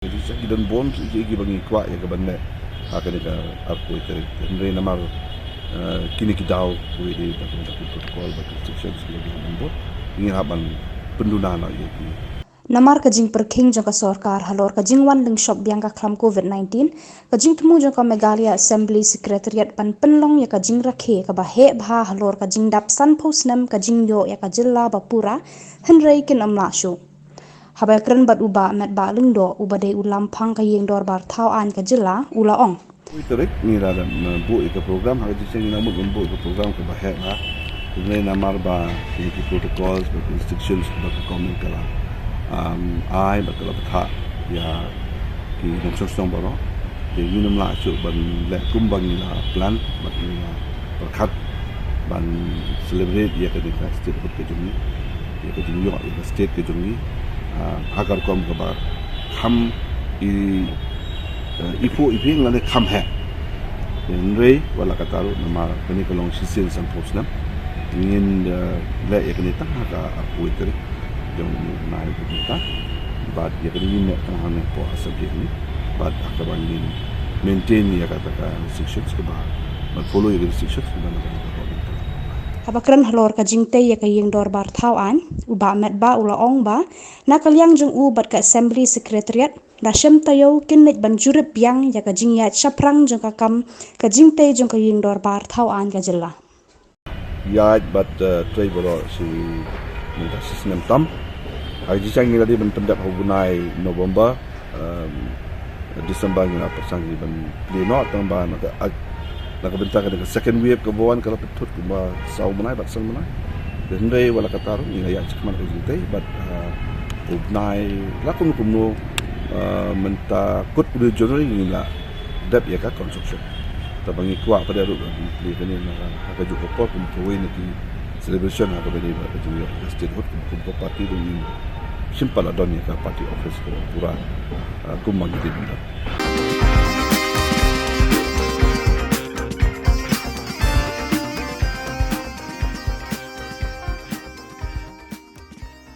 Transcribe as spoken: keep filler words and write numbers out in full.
Ki don bun ki ba ngi kwah ïa ka ban leh ha kane ka arphew tarik. Hynrei namar kine ki daw kiwei de ba ki protocol ba ki restrictions kiba ngi hap ban bud, ngi hap ban pynduna noh ïa ki. Namar ka jingpyrkhing jong ka sorkar halor ka jingwan lyngshop biang ka khlam covid nineteen, ka jingthmu jong ka Meghalaya Assembly Secretariat ban pynlong ïa ka jingrakhe kaba heh bha halor ka jingdap sanphew snem ka jingïoh ïa ka jylla ba pura, hynrei kin ym lah shuh. Haba ïakren bad u Bah Metbah Lyngdoh uba dei u lamphang ka ïing dorbar thaw aiñ ka jylla, u la ong. Arphew tarik ngi la dep buh ïa ka program, ha ka jingshisha ngi la mut ban buh ïa ka program kaba heh bha. Hynrei namar ba kine ki protocols, ba ki restrictions ba ka government ka la ai, ba ka la bthah ïa ki nongshong shnong baroh, te ngin ym lah shuh ban leh kumba ngi la plan, ba ngi la pyrkhat ban celebrate ïa kane ka statehood ka jong ngi, ïa ka jingïoh ïa ka state ka jong ngi ha ka rukom kaba kham i, i phuh i phieng lane kham heh. Hynrei wat la katta ruh namar kane ka long shisien sanphew snem, ngin leh ïa kane tang ha ka arphew tarik jong u bnai mynta. Bad ïa kane ngin leh tang hangne hapoh Assembly hangne, bad ha kaba ngin maintain ïa kata ka restrictions kaba, ban follow ïa ka restrictions kaba na kane ka government ka la. Haba kren halor ka jingtei ïa ka ïing dorbar thaw aiñ, u Bah Metbah u la ong ba na ka liang jong u bad ka Assembly Secretariat, da shem taïew kin leit ban jurip biang ïa ka jingïaid shaphrang jong ka kam ka jingtei jong ka ïing dorbar thaw aiñ ka jylla. Ïaid bad trei baroh shi mynta shi snem tam. Ha ka jingshisha ngi la dei ban pyndep ha u bnai November, December ngi la pyrshang ban plie noh, tang ba na ka, na ka bynta ka second wave kaba wan ka la pynthut kumba saw bnai bad san bnai. Hynrei wat la katta ruh ngi la ïaid shakhmat ka jingtei bad u bnai la kumno kumno mynta kut u January ngi la dep ïa ka construction. Te ba ngi kwah pat ruh ban plie kane ha kajuh ka por kum kawei na ki celebration ha kaba ïadei bad ka jingïoh ka statehood, kum ka party ruh ngim shym pat la don ïa ka party office kaba pura kumba ngi dei ban don.